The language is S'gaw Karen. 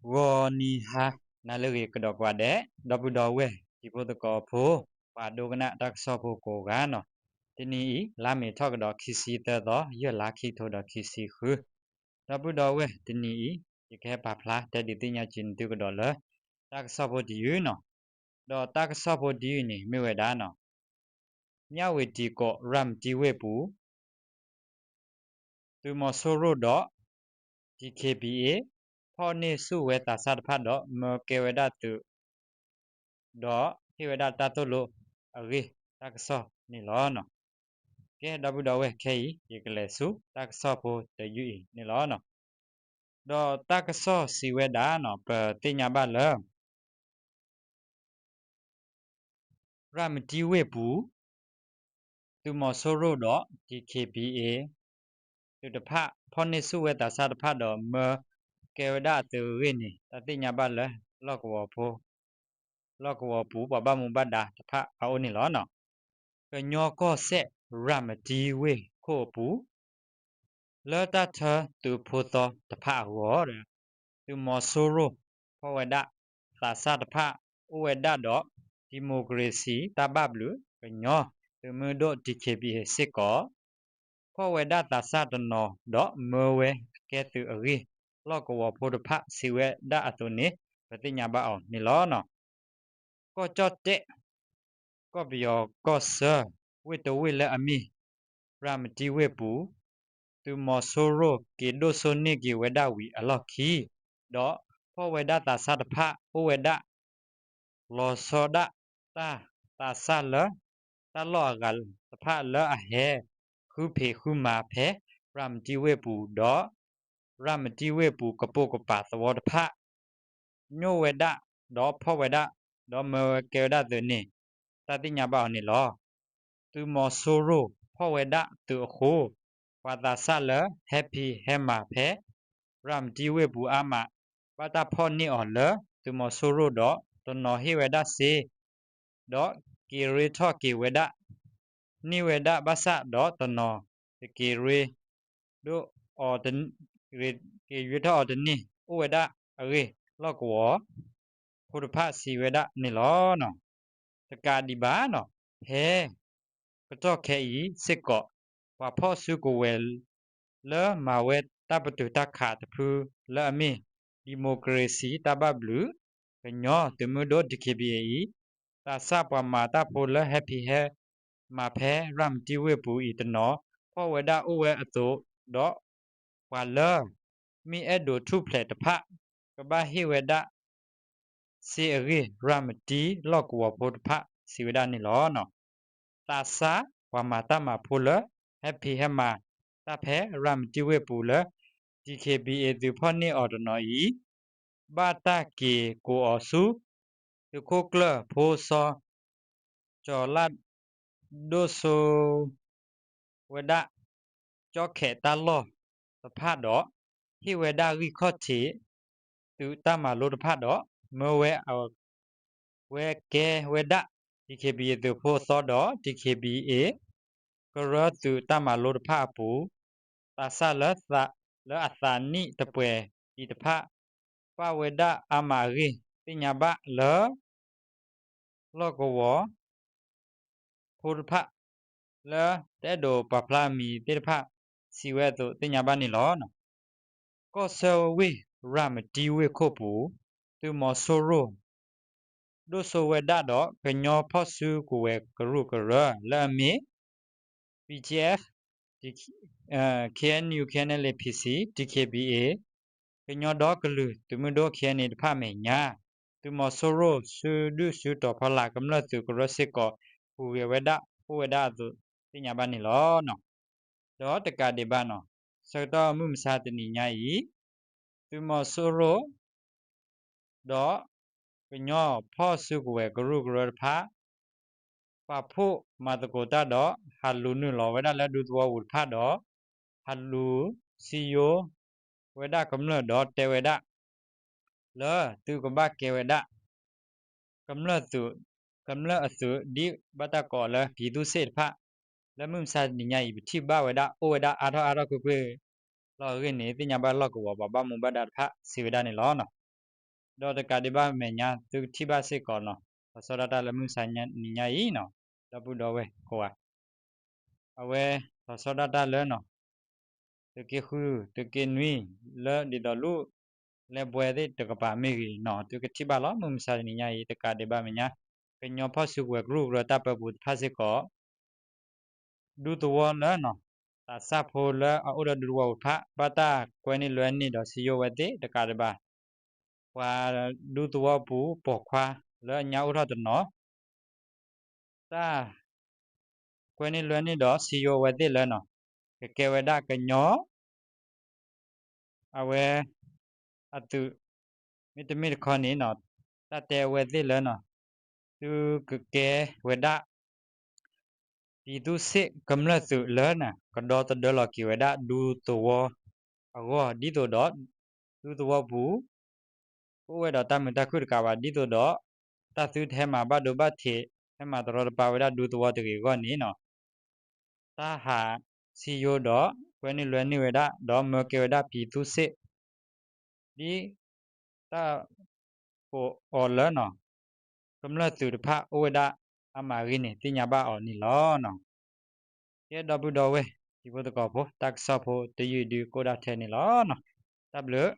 ဂီၤနံၤဟါနၤလၢအဂ့ၤကဒီးကိးဂၤဒဲး, ဒီပုၢ်ဒီဝဲၢ်တံၤဖိသကိးဖိ, ပှၤဒိကနၣ်တၢ်ကစီၣ်ဖိကိးဂၤန့ၣ်, တနံၤအံၤ လါမ့ၤထီၣ်ကဒီးခံဆံသၢသီ, ယဲၢ်လါခံကထိဒီးခံဆံဃု, ဒီပုၢ်ဒီဝဲၢ်တနံၤအံၤ ယကဟဲပာ်ဖျါတဲဒုးသ့ၣ်ညါက့ၤသုကဒီးလၢ တၢ်ကစီၣ်ဖိတယုၢ်န့ၣ်, ဒီးတၢ်ကစီၣ်ဖိတယုၢ်န့ၣ် မ့ၢ်ဝဲဒၣ်န့ၣ်, မၠၣ်ဝတံၤကီး ရၤမတံဝ့ၢ်ပူၤ သုးမီၤစိရိၣ်ဒီး DKBA ဖီၣ်န့ၢ်ဆူၣ်ဝဲသးစၢ်တဖၣ်ဒီးမၢကဲဝဲဒၣ်သုး, ဒီးဟ့ၣ်ဝဲဒၣ်တၢ်သိၣ်လိအဂ့ၢ်တၢ်ကစီၣ်န့ၣ်လီၤ. ကဲ ဒီပုၢ်ဒီဝဲၢ်ခဲအံၤ ယကလဲၤဆူတၢ်ကစီၣ်ဖိတယုၢ်အံၤန့ၣ်လီၤ. ဒီးတၢ်ကစီၣ်စံးဝဲဒၣ်န့ၣ် ပသ့ၣ်ညါဘၣ်လၢ ရၤမတံဝ့ၢ်ပူၤ သုးမီၤစိရိၣ်ဒီး DKBA သုးတဖၣ် ဖီၣ်န့ၢ်ဆူၣ်ဝဲသးစၢ်တဖၣ်ဒီး မၢကဲဝဲဒၣ်အသုးအဂ့ၢ်န့ၣ် တၢ်သ့ၣ်ညါဘၣ်လၢ လီၢ်ကဝီၤဖိ, လီၢ်ကဝီၤပူၤ ပှၤဘၣ်မူဘၣ်ဒါတဖၣ်အအိၣ်န့ၣ်လီၤ. ကညီကီၢ်စဲၣ် ရၤမတံဝ့ၢ်ခိၣ်အပူၤ လၢတၢ်ထၢသုးဖိသီတဖၣ်အဂီၢ်, သုးမီၤစိရိၣ် ဖီၣ်ဝဲဒၣ်သးစၢ်တဖၣ် အိၣ်ဝဲဒၣ်ဒီး ဒံၣ်မိၣ်ကရ့စံၣ်တၢ်ဘၣ်ဘျုးကညီသုးမုၢ်ဒိၣ် DKBA စ့ၢ်ကီး ဖီၣ်ဝဲဒၣ်သးစၢ်တနီၤဒီးမၢဝဲကဲသုးအဂ့ၢ် လီၢ်ကဝီၤဖိတဖၣ်စံးဝဲဒၣ်အသိးန့ၣ် ပသ့ၣ်ညါဘၣ်အီၤန့ၣ်လီၤ. ကီၢ်ကၠီၣ်တဲၣ် ကီၢ်ပယီၤကီၢ်ဆၢ ဝ့ၢ်တဝ့ၢ်လၢအမ့ၢ် ရၤမတံဝ့ၢ်ပူၤ သုးမီၤစိရိၣ်က့ၤဒိၣ်စိန့ၢ်က့ၤဝဲဒၣ်ဝံၤအလီၢ်ခံ, ဒီးဖီၣ်ဝဲဒၣ်သးစၢ်တဖၣ်အိၣ်ဝဲဒၣ် လီၤဆီဒၣ်တၢ်သးစၢ်လၢ တၢ်လီၢ်အဂၤတဖၣ်လၢအဟဲ ဃုဖံးဃုမၤဖဲ ရၤမတံဝ့ၢ်ပူၤဒီး ရၤမတံဝ့ၢ်ပူၤကပိာ်ကပၤသဝီတဖၣ် ညိၣ်ဝဲဒၣ်ဒီးဖီၣ်ဝဲဒၣ် ဒီးမၢဝဲကဲဝဲဒၣ်သုးန့ၣ် တၢ်သ့ၣ်ညါဘၣ်အီၤန့ၣ်လီၤ. သုးမီၤစိရိၣ်ဖီၣ်ဝဲဒၣ်သုးအဃိ ပှၤသးစၢ်လၢဟဲဖံးဟဲမၤဖဲ ရၤမတံဝ့ၢ်ပူၤအါမး ဘၣ်တၢ်ဖီၣ်န့ၢ်အီၤလၢသုးမီၤစိရိၣ်ဒီးတနီၤဟ့ၣ်ဝဲဒၣ်စ့ ဒီးက့ၤရ့ထီၣ်က့ၤဝဲဒၣ် န့ၢ်ဝဲဒၣ်ဘၣ်ဆၣ်ဒီးတနီၤ တက့ၤရ့ ဒိၣ်အီၤ က့ၤရ့ထီၣ်အီၤတန့ၢ် အိၣ်ဝဲဒၣ်အဂ့ၢ် လီၢ်ကဝီၤဖိတဖၣ်စံးဝဲဒၣ်န့ၣ်လီၤ. တကးဒံးဘၣ်န့ၣ် ဖဲကတီၢ်ခဲအံၤစ့ၢ်ကီး ပှၤဖီၣ်စုကဝဲၤ လၢမၤဝဲတၢ်ပတုာ်တၢ်ခးတဖုလၢအမ့ၢ် ဒံၣ်မိၣ်ကရ့စံၣ်တၢ်ဘၣ်ဘျုးကညီသုးမုၢ်ဒိၣ် DKBA အံၤ သးစၢ်ပှၤမၤတၢ်ဖိလၢဟဲဖံးဟဲမၤဖဲရၤမတံဝ့ၢ်ပူၤအံၤတနီၤ ဖီၣ်ဝဲဒၣ်အိၣ်ဝဲအသိးဒီး ပှၤလၢမ့ၢ်အဲၣ်ဒိးထူၣ်ဖျဲးတဖၣ် ကဘၣ်ဟ့ၣ်ဝဲဒၣ် စ့အဂ့ၢ် ရၤမတံလီၢ်ကဝီၤဖိတဖၣ်စံးဝဲဒၣ်န့ၣ်လီၤ. သးစၢ်ပှၤမၤတၢ်မၤဖိလၢ ဟဲဖံးဟဲမၤတၢ်ဖဲရၤမတံဝ့ၢ်ပူၤလၢ DKBA သုးဖီၣ်န့ၢ်အီၤတနီၤအံၤ ဘၣ်တၢ်က့ၤကိးအီၤဆူ သုးခိၣ်ကျၢၢ်ဖိစီ ကၠီၤလၢ် ဒိၣ်စိ ဝဲဒၣ် ကၠီၣ်ခဲးတၢ်လီၢ်တဖၣ်ဒီး ဟ့ၣ်ဝဲဒၣ်ဂံၢ်ခီၣ်ထံး သုးတၢ်မၤလိတဖၣ်ဒီး မၢဝဲ ဝဲကဲဝဲဒၣ် DKBA သုးဖိအသီဒီး DKBA ကရၢသုးတၢ်မၤလိတဖၣ်အပူၤ သးစၢ်လၢ လၢအသးနံၣ်တပှဲၤအံၤတဖၣ် ပာ်ဝဲဒၣ်အါမးအဂ့ၢ် သ့ၣ်ညါဘၣ်လၢ လီၢ်ကဝီၤဖိတဖၣ် လၢတအဲၣ်ဒိးပာ်ဖျါအမံၤသ့ၣ်တဖၣ် စံးဝဲအသိးသ့ၣ်ညါဘၣ်န့ၣ်လီၤ. ကီၢ်ဆၢဝ့ၢ်ရၤမတံဝ့ၢ်ခိၣ်ပူၤ သုးမီၤစိရိၣ် ဒိၣ်စိဝဲဒၣ်ဒီးကညီဖီၣ်စုကဝဲၤကရူၢ်ကရၢလၢအမ့ၢ် BGF, KNU, KNLA, PC, DKBA ကညီဒီကလုာ်သုးမုၢ်ဒိၣ် KNA တဖၣ်အမဲာ်ညါ သုးမီၤစိရိၣ်စုဒုၣ်စုတီၤဖီလာ်ကမျၢၢ်သုးကရၢစ့ၢ်ကီး ဟူးဂဲၤဝဲဒၣ်အိၣ်ဝဲဒၣ်အသိးသ့ၣ်ညါဘၣ်န့ၣ်လီၤ. ဒီးတကးဒံးဘၣ်န့ၣ် ဆၢကတီၢ်မုၢ်မဆါတနံၤညါအံၤ သုးမီၤစိရိၣ် ဒီးကညီဖီၣ်စုကဝဲၤကရူၢ်ကရၢတဖၣ် ပာ်ဖှိၣ်မၤသကိးတၢ်ဒီး ဟးလူၤနုာ်လီၤဝဲဒၣ်လၢဒူသဝီပူၤတဖၣ်ဒီး ဟးလူၤစံယိဝဲဒၣ်ကမျၢၢ်ဒီးတဲဝဲဒၣ် လၢသုကဘၣ်ကဲဝဲဒၣ် ကမျၢၢ်သုး ကမျၢၢ်အသုးဒ်ဘၣ်တၢ်ကိးလၢ ပြည်သူ့စစ် တဖၣ် လၢမုၢ်မဆါတနံၤညါအံၤ ပထံၣ်ဘၣ်ဝဲဒၣ်အိၣ်ဝဲဒၣ်အါထီၣ်အါထီၣ်ကွ့ၢ်ကွ့ၢ်လီၤအဂ့ၢ်န့ၣ် သ့ၣ်ညါဘၣ်လီၢ်ကဝီၤပှၤဘၣ်မူဘၣ်ဒါတဖၣ်စံးဝဲဒၣ်န့ၣ်လီၤ. ဒီးတကးဒံးဘၣ်မဲာ်ညါ သုကထံၣ်ဘၣ်စ့ၢ်ကီးနီၤ လီၤဆီဒၣ်တၢ်လၢမုၢ်မဆါနံၤညါအံၤနီၤ ဒီပုၢ်ဒီဝဲၢ်ကိးဂၤ အဝဲ လီၤဆီဒၣ်တၢ်လၢနီၤ သုးက့ဃု သုးက့နွံ လၢဒ်သိးလူၢ်လဲဘွဲသ့ၣ်တကပၤမ့ၢ်ဂ့ၤနီၤ သုကထံၣ်ဘၣ်လီၤ မုၢ်မဆါတနံၤညါအံၤ တကးဒံးဘၣ်မဲာ်ညါ ကညီဖီၣ်စုကဝဲၤကရူၢ်ကရၢတၢ်ပၢပူၤတဖၣ်စ့ၢ်ကီး ဒူသဝီလၢနီၤ သးစၢ်ဖိလၢအအိၣ်ဒီးဒူသဝီပူၤတဖၣ် ဘၣ်တၢ်ကွဲန့ၢ်လွဲန့ၢ်ဒီးစံယိၣ်ဝဲသ့ၣ်တကးဒံးဘၣ် ပှၤဒူသဝီပူၤပိာ်ခွါလၢအညါအိၣ်ထီၣ်တနီၤ တၢ်ကွဲန့ၢ်လွဲန့ၢ်ဒီးစံယိၣ်ဝဲသ့ၣ်လၢနီၤ ကကဲဝဲဒၣ်ကညီ အဝဲ အသုး မ့တမ့ၢ်တခီန့ၣ်နီၤ တၢ်တဲအဝဲသ့ၣ်လၢနီၤ သုကကဲဝဲဒၣ် ပံၤသူစ့ၣ်ကမျၢၢ်သုးလၢနီၤ ကဒီသဒၢလီၤက့ၤဝဲဒၣ်ဒူသဝီအဂီၢ် ဒ်သိးဒီး ဒူသဝီပူၤ ကအိၣ်ဝဲဒီးတၢ်မုာ်တၢ်ခုၣ်တကးဘၣ် ဒ်သိးဒီး တၢ်သုတဟဲမၤဘၣ်ဒိဘၣ်ထံး ဟဲမၤတရီတပါဝဲဒၣ်ဒူသဝီတဂ့ၤအဂီၢ်န့ၣ်နီၤ တၢ်ဟးစံယိၣ်ဒီး ကွဲန့ၢ်လွဲန့ၢ်ဝဲဒၣ် ဒီးမၢကဲဝဲဒၣ်ပံၤသူစ့ၣ် ဒ်တၢ်ကိးအီၤလၢနီၤ ကမျၢၢ်သုးတဖၣ်အိၣ်ဝဲဒၣ်အါမးအဂ့ၢ်န့ၣ် သ့ၣ်ညါဘၣ်အီၤန့ၣ်လီၤ. ကဲဒီပုၢ်ဒီဝဲၢ် တံၤဖိသကိးဖိ တၢ်ကစီၣ်ဖိတယုၢ်အံၤဒုးကအိၣ်ဒၣ်ထဲန့ၣ်လီၤ. တၢ်ဘျုး